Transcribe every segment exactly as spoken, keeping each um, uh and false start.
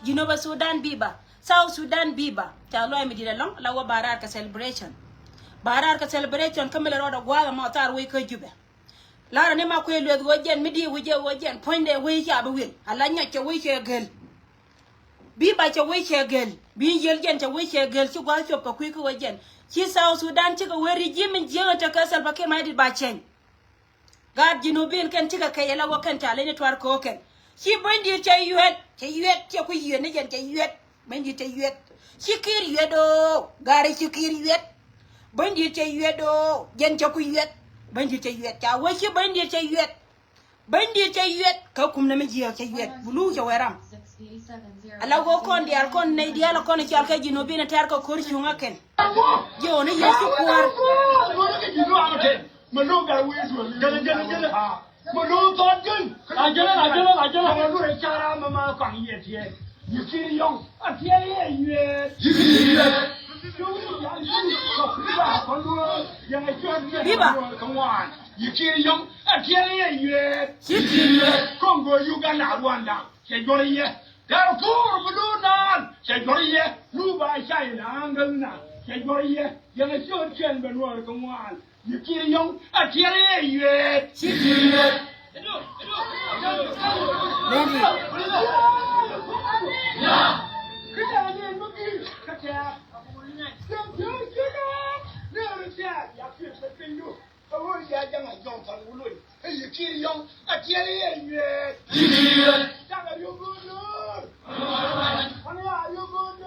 Jinub Sudan biba. South Sudan biba. Ca luɔi mi di̱t ɛlɔ̱ŋ la wä ba raar kɛ celebration. Ba raar kɛ celebration kä mi lɛ rɔɔdɛ gua̱a̱th ɛmɔ thaar wec kä Jubɛ. La̱rä ni ma kuëë lueth ɣöö jɛn mi di̱i̱ wi̱c ɛ ɣöö jɛn puɔ̱nydɛ wec ca bi wi̱el. Ala nyac cɛ wec cɛ gel. Biba cɛ wec cɛ gel. Bi yiël jɛn cɛ wec cɛ gel ci gua̱a̱th cop kɛ kui̱ kä ɣöö jɛn. Ci South Sudan cikɛ wee regime in jiäŋ in tekɛ Salva Kiir Mayardit ba cɛny. Gaat Jinubin kɛn cikɛ kɛc ala wä kɛn ca leny tuar ko̱o̱kɛn. Ci bunydiɛt cɛ yuet, cɛ yuet, cɛ ku yuet ni jɛn cɛ yuet. Bunydiɛt cɛ yuet. Ci Kiir yuet do̱o̱, gaari ci Kiir yuet. Bunydiɛt cɛ yuet do̱o̱, jɛn cɛ ku yuet. Bunydiɛt cɛ yuet, ca wee ci bunydiɛt cɛ yuet. Bunydiɛt cɛ yuet, kä kumnɛ mi jiääk cɛ yuet. Bulu cɛ wee ram. Ala wä kɔn diaal kɔn nɛy diaal kɔn i̱ cɔal kɛ Jinubin tɛ̈r kɛ ko̱r cuŋä kɛn. Jiɔni Yecu kuäär. Malung gat wi̱i̱ duɔl. Jälä, jälä, jälä. Malung thɔɔt jön. Ajälä, ajälä, ajälä. Kɔn lurɛ cara mama kɔaŋ yɛ tiɛɛl. Yikir yɔŋ a tiɛɛl yɛ yuɛɛt. Yikir yɛ. Biba. Kɛ ŋuan. Yikir yɔŋ a tiɛɛl yɛ yuɛɛt. Yikir yɛ. Congo, Uganda, Rwanda. Cɛ juɔr yɛ. Darfur, Blue Nile. Cɛ juɔr yɛ. Juba, China, Angalna. Cɛ juɔr yɛ. Yɛn a ciöt kɛn bɛ nuɔɔr kɛ ŋuan. Yikir yɔŋ a tiɛɛl yɛ yuɛɛt. Ci tiɛɛl yuɛɛt. Lady. Kä tɛ̈r ni ɛn mi gi̱i̱r kä tɛ̈r. Tɛ̈r tɛ̈r tɛ̈r ni ɛn tɛ̈r. Ya piɛth kä piny du. Kä ɣöö ya jaŋ a jɔŋ thɔn wulony. Ɛ Yikir yɔŋ a tiɛɛl yɛ yuɛɛt. Yikir yuɛɛt. Jaŋ a yɔŋ go̱o̱r. Ɔn ya yɔŋ go̱o̱r.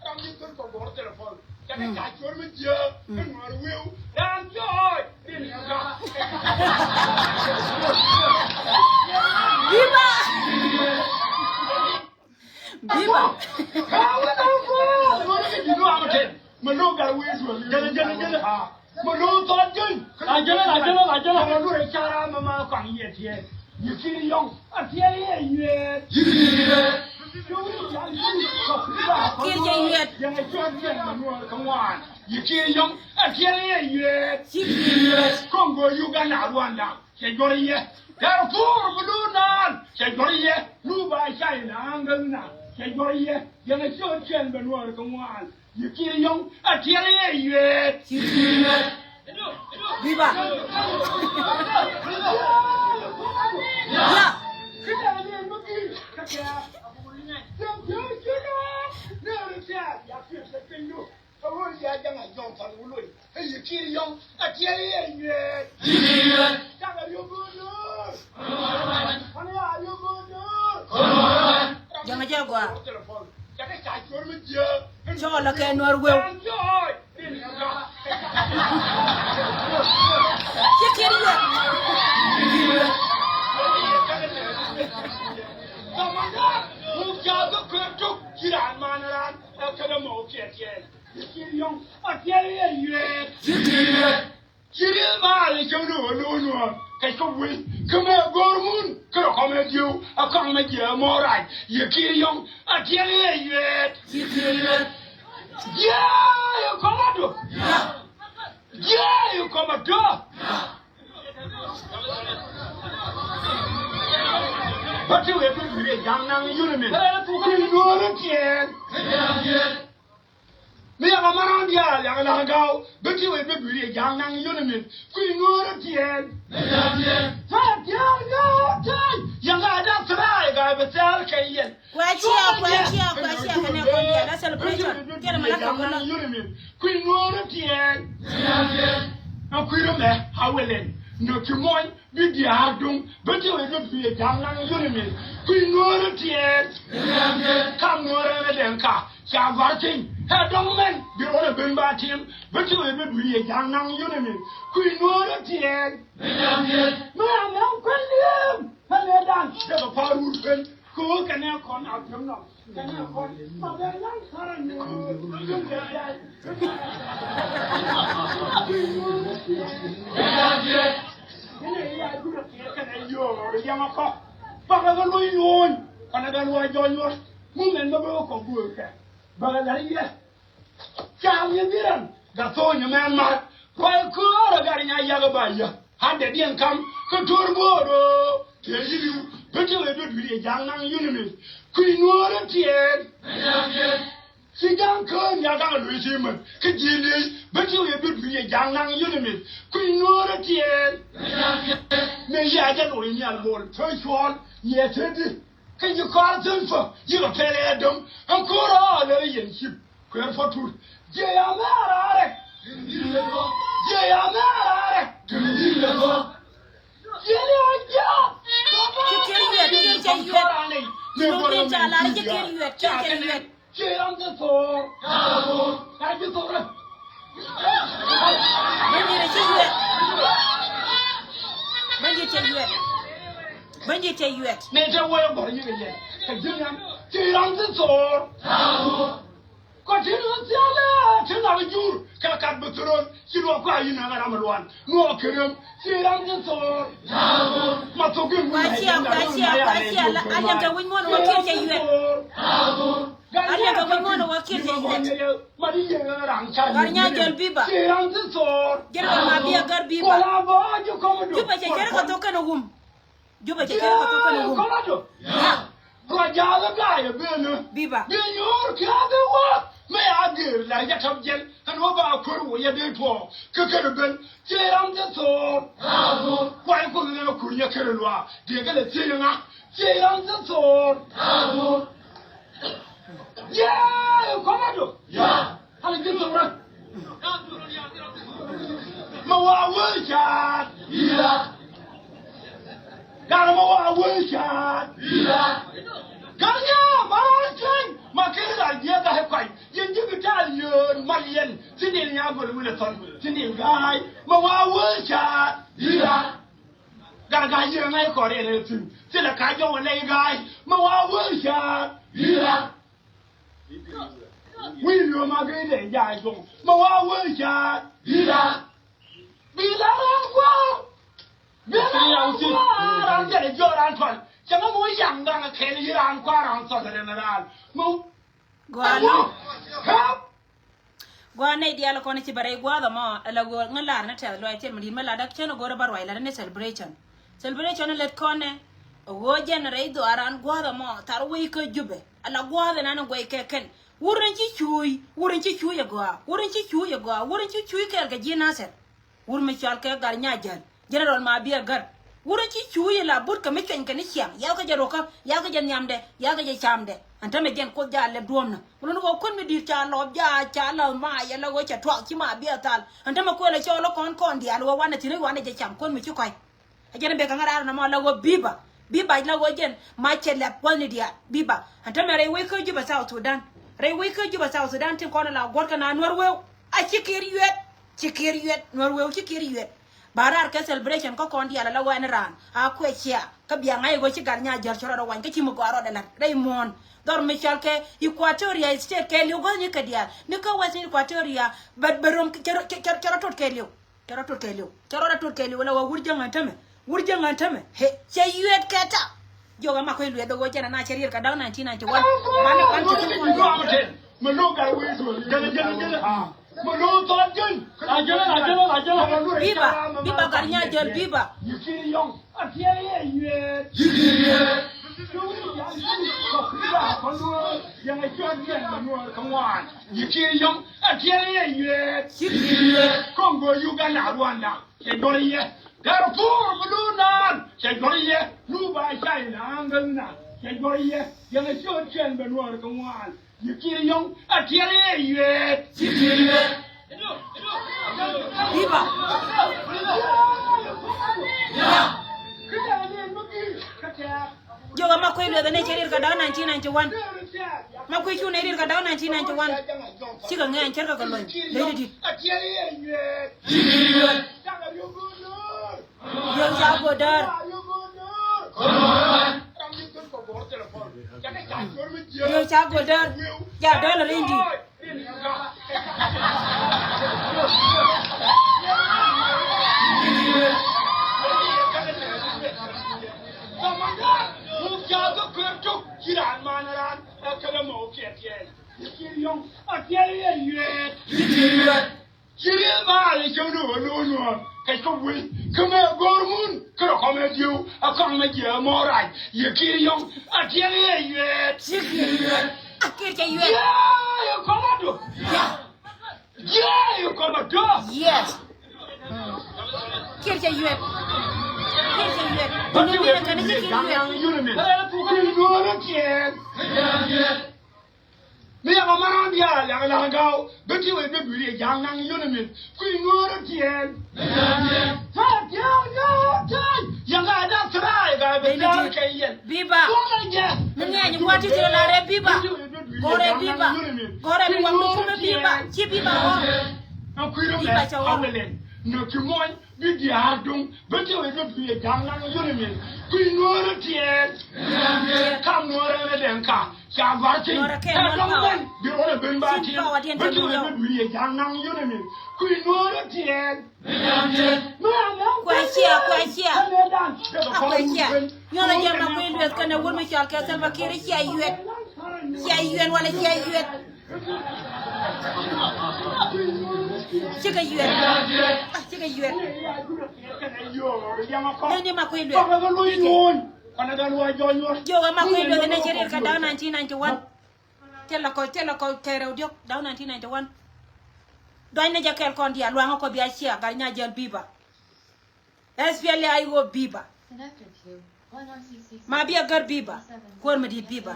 Ram ni thur kɔ gɔr telefon. Cɛ kɛ ca cuɔr mi jiö. Ɛ ŋuɔr wiu. Ram jɔɔc. Rin ɛ gak. Biba. Biba. Malung gat wi̱i̱ duɔl. Jälä, jälä, jälä. Malung thɔɔt jön. Ajälä, ajälä, ajälä. Kɔn lurɛ cara mama kɔaŋ yɛ tiɛɛl. Yikir yɔŋ a tiɛɛl yɛ yuɛɛt. Yikir yɛ. Kiir cɛ yuɛɛt. Yɛn a cuɔt yɛn manuɔr kɛ ŋuan. Yikir yɔŋ a tiɛɛl yɛ yuɛɛt. Yikir yɛ. Congo, Uganda, Rwanda. Cɛ juɔr yɛ. Darfur, Blue Nile. Cɛ juɔr yɛ. Juba, China, Angalna. Cɛ juɔr yɛ. Yɛn a ciöt kɛn bɛ nuɔɔr kɛ ŋuan. Yikir yɔŋ a tiɛɛl yɛ yuɛɛt. Yikir yuɛɛt. Biba. Ya. Ɛ ɣöö ya jaŋ a jɔŋ thɔn wulony. Ɛ Yikir yɔŋ a tiɛɛl yɛ yuɛɛt. Yikir yuɛɛt. Jaŋ a yɔŋ go̱o̱r. Ɔn ya yɔŋ go̱o̱r. Jaŋ a jɛ gɔaa. Cɛ kɛ ca cuɔr mi jiö. Cɔɔl a kɛ nuɔr weu. Ci Kiir yuɛɛt. Tɔmɔdä muk ca bä kuɛɛr tok ci raan man raan. Ɛ kɛn ɛmɔ kiɛ tiɛɛl. Yikir yɔŋ a tiɛɛl yɛ yuɛɛt. Yikir yuɛɛt. Ci rieth mal cäŋ ni ɣöö lo̱o̱ nuɔ̱ɔ̱r kɛ cop wei. Kä mɛ go̱o̱r mun kä rɔ kɔmɛ dieu a kɔŋ mɛ jiɛ mɔ rac. Yikir yɔŋ a tiɛɛl yɛ yuɛɛt. Yikir yuɛɛt. Jiɛ yɛ kɔmɛ dɔ. Jiɛ yɛ kɔmɛ dɔ. Bä ti wee bi dui̱r yɛ ja̱a̱ŋ naŋ yuni min. Kui̱ nuɔ̱ɔ̱r tiɛɛl. Mi yaka maran diaal yaka la gaw. Bä ti wee bi dui̱r yɛ ja̱a̱ŋ naŋ yuni min. Kui̱ nuɔ̱ɔ̱r tiɛɛl. Tiɛɛl gaw tɛy. Yaka da thraay gaw bi thɛɛl kɛ yɛn. Kuɛ cia, kuɛ cia, kuɛ cia kɛnɛ kɔn diaal. La celebration. Kɛnɛ mɛ la kɛ wala. Kui̱ nuɔ̱ɔ̱r tiɛɛl. Ɛ kui̱ rɔ mɛ a welen nɔ ti muɔny bi diaar duŋ. Bi ti wee bi bi ja̱a̱ŋ naŋ yuni mi. Kui̱ nuɔ̱ɔ̱r tiɛɛl. Kam nuɔ̱ɔ̱r ɛn ɛ dɛŋ ka ca gɔ̱r piny. Ɛ dɔŋ mɛn bi rɔn ɛ ben ba tim. Bi ti wee bi bi ja̱a̱ŋ naŋ yuni mi. Kui̱ nuɔ̱ɔ̱r tiɛɛl. Mi a mɛn kuɛn liɛm. Pɛn ɛ dan dee kɛ pa̱a̱r wur pɛn. Kɛ ɣöö kɛnɛ kɔn a piɛm nɔ. Kɛnɛ kɔn ma bɛ lan karɛ ni. Kɛnɛ ya jurɛ kɛ kɛnɛ yo̱o̱r yɛmɛ kɔ. Bakɛ kɛ luɔ̱ny yo̱o̱ny kɔnɛ kɛ luɔ̱ny jɔ̱ɔ̱ny wä. Mumɛn bä bä kɔ guur kɛ bakɛ lɛr yɛ. Ca wi̱i̱ bi rɛn gat tho̱o̱ny mɛn mar. Ruac köörä gat nya yak ba yä. Handɛ diɛn kam kä to̱r bo̱o̱r ɣöö tiɛɛl yi̱ li̱w. Bä ti wee duet wi̱i̱ yɛ ja̱a̱ŋ naŋ yuni mith. Kui̱ nuɔ̱ɔ̱rä tiɛɛl. Ci ja̱a̱ŋ kään ya gaŋ a luee ci män. Kä ji̱ liec. Bä ti wee duet wi̱i̱ yɛ ja̱a̱ŋ naŋ yuni mith. Kui̱ nuɔ̱ɔ̱rä tiɛɛl. Mëë yɛ a jɛ loc nhial bo̱o̱l. Thöö cuɔ̱ɔ̱l. Yɛ te di. Kä ji̱ kɔaar thöl pä. Ji̱ kɛ pɛl ɛ däm. Ɛn ko̱r ɔ lɛ yɛn cip. Kuɛɛr pä tur. Jiɛ ya mɛ a raarɛ. Jiɛ ya mɛ a raarɛ. Jiɛ ya jia. Ci kiɛr yuɛt, kiɛr cɛ yuɛt. Ci lo̱k ni ca lar, ci kiɛr yuɛt, kiɛr cɛ yuɛt. Ci ram ci thor. Ram ci thor. Bändiɛt ci yuɛt. Bändiɛt ci yuɛt. Bändiɛt ci yuɛt. Ne te wä yɛ gɔr yik yɛ. Ka ji̱ ram. Ci ram ci thor. Kɔ ti ni thialɛ ti na jur. Ka kat bi thron. Ci luɔ kua yi na ram luan. Nuɔ kerem. Ci ram ci thor. Ma thok in. Kua cia, kua cia, kua cia. La, a liɛŋ kɛ wi̱c muɔ̱ɔ̱n wä kiɛr cɛ yuɛt. A liɛŋ kɛ wi̱c muɔ̱ɔ̱n wä kiɛr cɛ yuɛt. Gar nya jɔl biba. Jɛn wä ma bia gar biba. Jupɛ cɛ cɛrɛ kɛ thok kɛn wum. Jupɛ cɛ cɛrɛ kɛ thok kɛn wum. Ya. Rɔ ja̱a̱lä ga̱a̱c ɛ ben ɛ. Biba. Bi nyuur kia̱a̱k i̱ wä. Mëë a gër la yɛ tɔp jɛn. Ɛn wä ba kuer wä yɛ dee tuɔɔk. Kä kɛn ben. Ci ram cɛ thor. Kuay kuth nɛ kuny yɛ kɛn luaak. Diɛ kɛ lɛ thiec ŋa. Ci ram cɛ thor. Yee kɔn ado. Ya. Hali ji̱ thok rɛ. Ma wa wee caat. Yila. Gal ma wa wee caat. Yila. Gal ya ma wa ceny. Ma kiri la jiɛ ga he kwany. Yin ji̱ bi taal yöön mal yɛn. Ti nil nya gol wile thɔn. Ti nil ga̱a̱y. Ma wa wee caat. Yila. Gat gat yiëë ŋa̱c kɔn riɛl ɛ thi̱n. Thilɛ ka jɔw ɛ lɛy ga̱a̱c. Mɛ wa wee ca̱a̱t. Yira. Wi̱i̱ liöö ma gee dee ja̱a̱c jɔw. Mɛ wa wee ca̱a̱t. Yira. Bi la raan kua̱r. Bi la raan kua̱r. Raan jɛl ɛ jiɔk raan tual. Cɛ ŋä mɛ wä yaŋ gaŋ ɛ kɛl yi raan kua̱r raan thɔl rɛn raan. Mɛ. Gɔaa nɔ. Help. Gua̱a̱r nɛy diaal kɔn ci bɛ rɛy gua̱a̱th ɛmɔ, ala ɣöö ŋä lar ni tɛth lɔaac thil mi di̱i̱t mi latdä cän ɛ go̱rä bä ruac latdä ni celebration. Celebration lät kɔnɛ ɛ ɣöö jɛn rɛy dhɔaaran gua̱a̱th ɛmɔ thar wec kä Jubɛ. Ala gua̱a̱th ɛnan ɛ guɛc kɛ kɛn. Wur in ci cuuc, wur in ci cuuc ɛ gɔaa, wur in ci cuuc ɛ gɔaa, wur in ci cuuc kɛɛl kɛ ji̱ Nathɛr. Wur mi cɔal kɛ Gat Nyajäl. General Mabiɛ Gär. Wur in ci cuuc ila but kɛ mi cuɛny kɛ ni ciaŋ. Yaw kɛ jɛ rokä, yaw kɛ jɛ nhiamdɛ, yaw kɛ jɛ camdɛ. Ɛn tämɛ jɛn Kuoth jɛ a lɛp duɔ̱ɔ̱mnä. Kulon wä kuän mi di̱i̱t ca lɔp ja, ca la ma, yɛ la wä cɛ tuak ci Mabiɛ thal. Ɛn tämɛ kuël ɛ cɔɔl ɛ kɔn kɔn diaal wä wanɛ thi̱n wanɛ jɛ cam kuän mi ci kɔc. Ɛ jɛn bek kɛ ŋa̱ raar nɔmɔ la wä biba. Biba la wä jɛn ma cɛ lɛp kuäthni diaal. Biba. Ɛn tämɛ rɛy wec kä Juba South Sudan. Rɛy wec kä Juba South Sudan tin kɔn la guɔ̱t kɛ na Nuɛr weu. A ci kir yuet. Ci kir yuet. Nuɛr weu ci kir yuet. Ba raar kɛ celebration kä kɔn diaal ala wɛn raan a kuɛ cia. Kä bia ŋa̱c ɣöö ci Gat Nyajäl cɛ rɔɔdɛ wany kä ci mi gɔaa rɔɔdɛ la̱t rɛy muɔ̱ɔ̱n. Dhɔr mi cɔal kɛ Equatoria State kɛɛliw gua̱thni kɛ diaal ni kä Western Equatoria. Bɛ, bɛ rom cɛ rɔ, cɛ, cɛ, cɛ rɔ tot kɛɛliw. Cɛ rɔ tot kɛɛliw. Cɛ rɔɔdɛ tot kɛɛliw ala wä wur jäŋ ɛn tämɛ. Wur jäŋ ɛn tämɛ. He, cɛ yuet kɛ ta. Jiɔk ɛma kuec luɛth ɛ ɣöö jɛn ɛn a cɛ riɛl kɛ da̱k nineteen ninety-one. Banɛ kuan cɛ kɛ kuan. Mɛ lo̱k gat wee duɔl. Jɛlɛ, jɛlɛ, jɛlɛ. Mɛ lo̱k thɔɔt jɛn. Ajɛlɛ, ajɛlɛ, ajɛlɛ. Biba, biba Gat Nyajäl, biba. Yi kiri yɔŋ. A tiɛɛl yɛ yuɛɛt. Yi kiri yɛ. Duŋ ni yan kiri kɔk kiri a kɔn duɔl. Yɛn a cuat yɛn ma nuɔɔr kɛ ŋuan. Yi kiri yɔŋ. A tiɛɛl yɛ yuɛɛt. Yi kiri yɛ. Kɔŋ go̱o̱r Uganda, Rwanda. Cɛ jɔr yɛ. Darfur bi duun naan. Cɛ jɔr yɛ. Nuba China aŋgäthna. Cɛ jɔr yɛ. Yɛn a cuat yɛn ma nuɔɔr kɛ ŋuan. Yi kiri yɔŋ a tiɛl yɛ yuet. Yi kiri yɛ. Biba. Jiɔk ɛma kuec luɛth ɛn ɛ cɛ riɛl kɛ da̱k nineteen ninety-one. Ma kuec cu nɛ riɛl kɛ da̱k nineteen ninety-one. Cikɛ ŋɛɛny cärkɛ kɛ luɔny. Ley ti di̱t. Yi kiri yɛ. Riek ca go̱o̱r däär. Riek ca go̱o̱r däär. Ja däär lɛ riny di̱i̱t. Ci riet ma a yɛ cäŋ ni ɣöö lo̱o̱n ɣöö kɛ cop wei kä mɛ go̱o̱r mun kä rɔ kɔmɛ dieu a kɔŋ mɛ jiɛ mɔ rac yɛ kiɛ yɔŋ a tiɛŋ yɛ yuɛɛt. Ci kiɛ yuɛɛt. A kiɛ cɛ yuɛɛt. Jiɛ yɛ kɔmɛ do. Jiɛ yɛ kɔmɛ do. Yes. Kiɛ cɛ yuɛɛt. Kiɛ cɛ yuɛɛt. Bä ti wee bi dui̱r yɛ ja̱a̱ŋ naŋ yun ɛmɛ. Kui̱ nuɔ̱ɔ̱r ɛ tiɛɛl. Mi yɛ ma ma̱a̱n diaal yɛ kɛ la̱r gaw bä ti wee bi dui̱r yɛ ja̱a̱ŋ naŋ yun ɛmɛ. Kui̱ nuɔ̱ɔ̱r ɛ tiɛɛl. Yɛ kɛ da̱k tëraay kɛ bɛ da̱k kɛ yɛn. Biba. Tuɔ̱k ɛ jɛ. Mi ŋiɛny ŋuat ti thil la rɛ biba. Gɔrɛ biba. Gɔrɛ biba. Gɔrɛ biba. Ci biba wä. Biba cɛ wä. Nɔ ti muɔny. Bi diaar duŋ bä ti wee bi dui̱r yɛ ja̱a̱ŋ naŋ yun ɛmɛ. Kui̱ nuɔ̱ɔ̱r ɛ tiɛɛl. Kam nuɔ̱ɔ̱r ɛn ɛ dɛŋ ka ca gɔ̱a̱r thi̱n. Ɛ dɔ̱ŋ bɛn bi ruɔ̱n ɛ ben ba tiɛɛl bä ti wee bi dui̱r yɛ ja̱a̱ŋ naŋ yun ɛmɛ. Kui̱ nuɔ̱ɔ̱r ɛ tiɛɛl. Kuɛ cia, kuɛ cia. A kuɛ cia. Nyɔn a jɛn ma kui̱ lueth kɛnɛ wur mi cɔal kɛ Salva Kiir cia yuet. Cia yuet wala cia yuet. Cikɛ yuet. Ah, cikɛ yuet. Ni ni ma kui̱ lueth. Jiök ɛ ma kui̱ lueth ni cɛ riet kɛ da̱k nineteen ninety-one. Thilɛ kɔ, thilɛ kɔ kɛ rɛw diɔ̱k da̱k nineteen ninety-one. Duany ni jɛ kɛɛl kɔn diaal luaŋä kɔ bia cia gal nya jäl biba. S P L A I O biba. Ma bia gär biba. Kuäär mi di̱i̱t biba.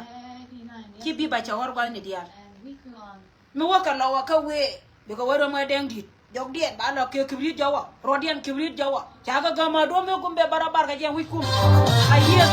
Ci biba cɛ ɣɔr gua̱thni diaal. Mi wä kɛ lɔ wä kä wee bikɛ wä röm wä dɛŋ di̱i̱t. Jɔkdiɛn ba lɔ kɛ kibrit jɔwä. Ruɔ̱tdiɛn kibrit jɔwä. Ca kɛ gäm a duɔ̱m mi kum bɛ barabar kɛ jɛ wi̱c kum. A yiëë.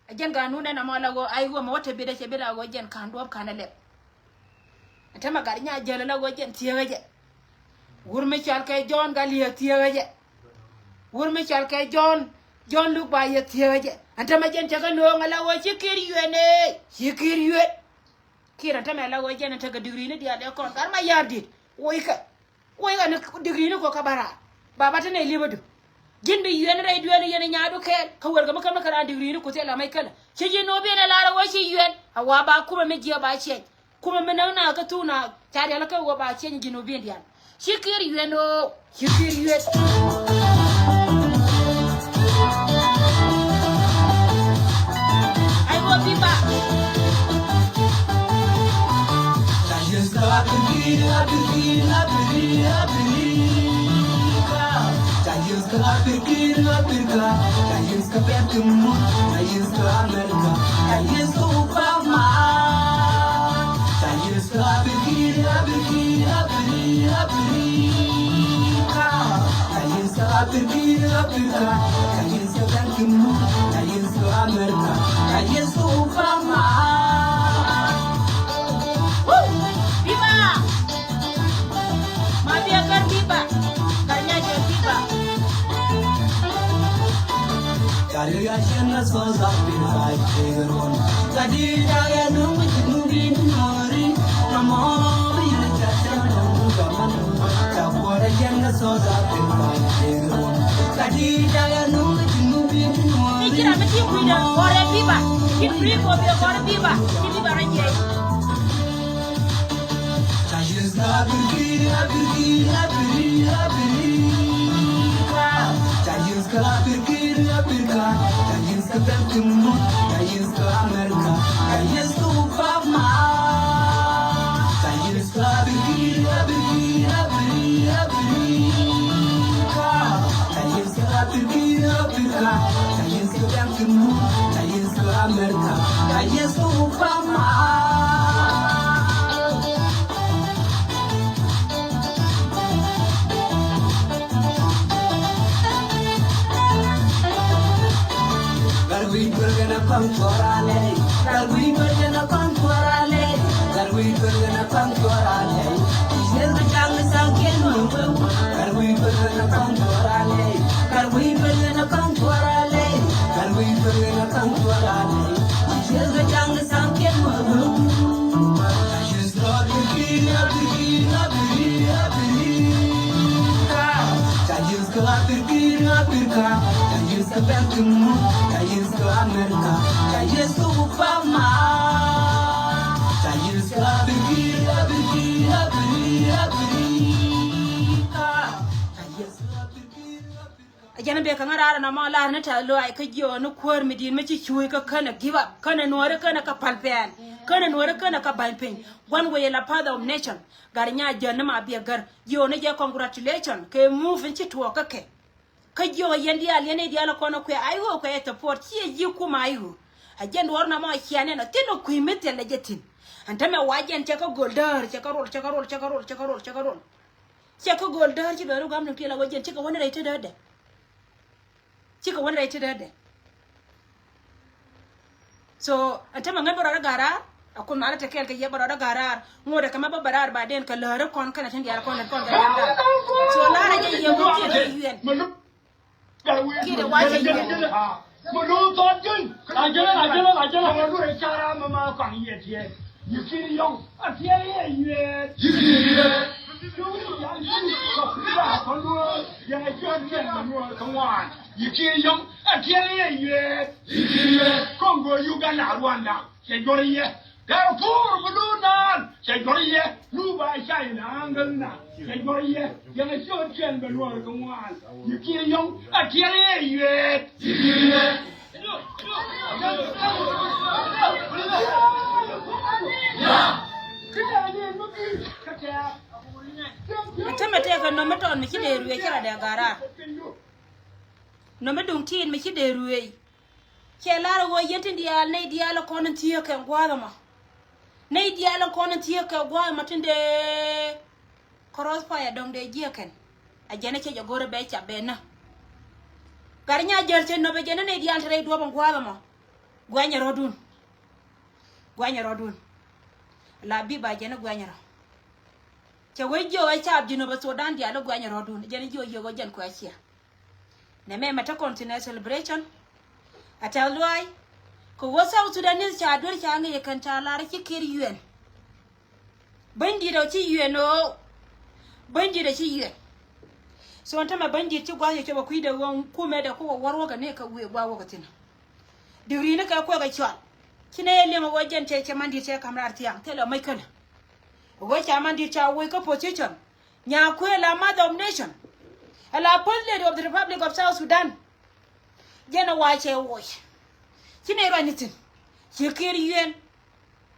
A jɛn ganun ɛn amɔ la ɣöö ay ɣöö mɛ wä te bit ɛ cɛ bit a ɣöö jɛn ka̱n duɔ̱ɔ̱p ka̱n ɛ lɛp. Ɛ te mɛ gat nya jäl la ɣöö jɛn thieekä jɛ. Wur mi cɔal kɛ Jɔ̱ɔ̱n Gal Yɛ thieekä jɛ. Wur mi cɔal kɛ Jɔ̱ɔ̱n, Jɔ̱ɔ̱n Luk Ba Yɛ thieekä jɛ. Ɛn te mɛ jɛn cɛ kɛ nööŋ ala ɣöö ci Kiir yuet ëë, ci Kiir yuet. Kiɛ rɛn tämɛ la ɣöö jɛn in tekɛ digri ni diaal dee kɔn gat ma ya̱r dit. Woc kɛ. Woc kɛ ni digri ni kɔ kä bä raar. Baba te nɛy li̱pädu. Ji̱n bi yuɛn rɛy duel yɛn nyaadu kɛɛl. Kä wër kɛ mi käm ni kɛ raan digri ni kuth ɛ la mec kälä. Ci ji̱ Nubian ɛ lar ɛ ɣöö ci yuɛn. A wa ba kumɛ mi jiɛ ba ciɛny. Kumɛ mi näk na kä thuk na ca rial kä ɣöö ba ciɛny ji̱ Nubian diaal. Ci Kiir yuɛn o, ci Kiir yuɛn. Ai wä biba. Woo! Viva! Mabia Gar viva! Gar Nyajɔl viva! Ni ci ram mi ti kui̱dä kɔrɛ biba. Ci free ko bi kɔrɛ biba. Ci biba rɔ jiɛc. A jɛn a bek kä ŋa̱ raar ɛn ɔmɔ lar ni tɛth luaac kä jiɔɔn ni kuäär mi di̱i̱t mi ci cuuc kä känɛ give up, känɛ nuɔ̱ɔ̱ri känɛ kä päl pɛɛl, känɛ nuɔ̱ɔ̱ri känɛ kä ba̱ny piny. Gua̱n wec ɛ la path of nation. Gat Nyajɔl ni Mabiɛ Gär, jiɔɔn ni jɛ congratulation kɛ move in ci tuɔɔk kä kɛ. Kä jiɔɔk yɛn diaal, yɛn nɛy diaal ɛ kɔn ɛ kuɛ, a i̱ ɣöö kuɛ ɛ support, ci ɛ ji̱ kum a i̱ ɣöö. A jɛn duɔ̱ɔ̱r nɔmɔ a cian ɛn ɔ thi̱n ɔ kui̱ mi thil ɛ jɛ thi̱n. Ɛn tämɛ wa jɛn cɛ kä go̱l däär, cɛ kä rol, cɛ kä rol, cɛ kä rol, cɛ kä rol, cɛ kä rol. Cɛ kä go̱o̱l däär ci dɔ̱ri gua̱a̱m ni piɛl a wä jiɛn cikɛ wä ni rɛy te däär dɛ. Cikɛ wä ni rɛy te däär dɛ. So ɛn tämɛ ŋän bä rɔɔdä ga̱raar. A kun malä te kɛɛl kɛ yɛ bä rɔɔdä ga̱raar. Ŋot ɛ kɛ ma bä bä raar ba den kɛ lääri kɔn kɛnɛ tin diaal kɔn lät kɔn kɛ diaal. So la̱rä jɛ yɛ wä kiɛ kɛ yuɛn. Kiɛ dee wa cɛ yuɛn. Mɛ duŋ thɔɔt juny. Ajɛlɛ, ajɛlɛ, ajɛlɛ. Mɛ duŋ ɛ cara mɛ ma kɔn yɛ tiɛɛt. Yi kiri yɔŋ. A tiɛɛt yɛ yuɛɛt. Yi kiri yɛ. Duŋ ni yal yi kɔn duŋ. Yɛ ŋa cuɔt kɛn mɛ duŋ kɛ ŋuan. Yi kiri yɔŋ. A tiɛɛt yɛ yuɛɛt. Yi kiri yɛ. Kɔŋ gɔɔ Uganda, Rwanda. Cɛ jɔr yɛ. Darfur bi duun naan cɛ jɔr yɛ. Nuba China aŋäl na cɛ jɔr yɛ. Yɛn a ciöt cɛn bɛ luɔr kɛ ŋuan. Yi kiɛ yɔŋ a tiɛl yɛ yuɛɛt. Tämɛ tëëkɛ nɔm mi tɔt mi ci dee ruëëc ci la dee ga̱raar. Nɔm mi duŋ tiit mi ci dee ruëëc. Cɛ lar ɣöö yɛn tin diaal, nɛy diaal kɔn in thieek kɛ gua̱a̱th ɛmɔ. Nɛy diaal kɔn in thieek kɛ gua̱a̱th ɛmɔ tin dee crossfire dɔ̱ŋ dee jiɛk kɛn. A jɛn ɛ cɛ jɛ go̱rɛ bɛ cap bɛ nä. Gat Nyajɔl cɛ nɔpɛ jɛn ɛ nɛy diaal te rɛy duɔ̱p in gua̱a̱th ɛmɔ. Guɛnyɛ rɔ̱dun. Guɛnyɛ rɔ̱dun. La bi ba jɛn ɛ guɛnyɛ rɔ. Cɛ wec jiök ɛ cap Jinub Sudan diaal ɛ guɛnyɛ rɔ̱dun. Jɛn ɛ jiök, jiök ɛ jɛn kuɛ cia. Nɛ mɛ mɛ te continental celebration. A tɛth luaac. Kɛ wä South Sudanese ca duer ca ŋi̱i̱c kɛn ca lar ci Kiir yuɛn. Bänydi̱t ɔ ci yuɛn ɣöö. Bänydi̱t ɔ ci yuɛn. So ɛn tämɛ bänydi̱t ci gua̱th yɛ cop ɛ kui̱dɛ ɣöö kumɛ dɛ ku wä wär wäkɛ ni kɛ wëë gua̱a̱th wäkɛ thi̱n. Digri ni kɛ kuɛ kɛ cual. Ci nɛ yɛ liɛm ɛ ɣöö jɛn cɛ cɛ mandi̱t cɛ ka̱m raar thia̱a̱ŋ thilɛ mäc känɛ. Ɛ ɣöö ca mandi̱t ca woc kä position. Nyakuëë la mother of nation. Ɛ la first lady of the Republic of South Sudan. Jɛn ɛ wa cɛ woc. Ci nɛ ruacni thi̱n. Ci Kiir yuɛn.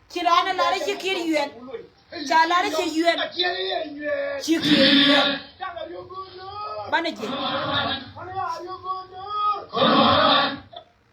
Ci raan ɛ lar i̱ ci Kiir yuɛn. Ca lar i̱ ci yuɛn. Ci Kiir yuɛn. Banɛ jiɛn.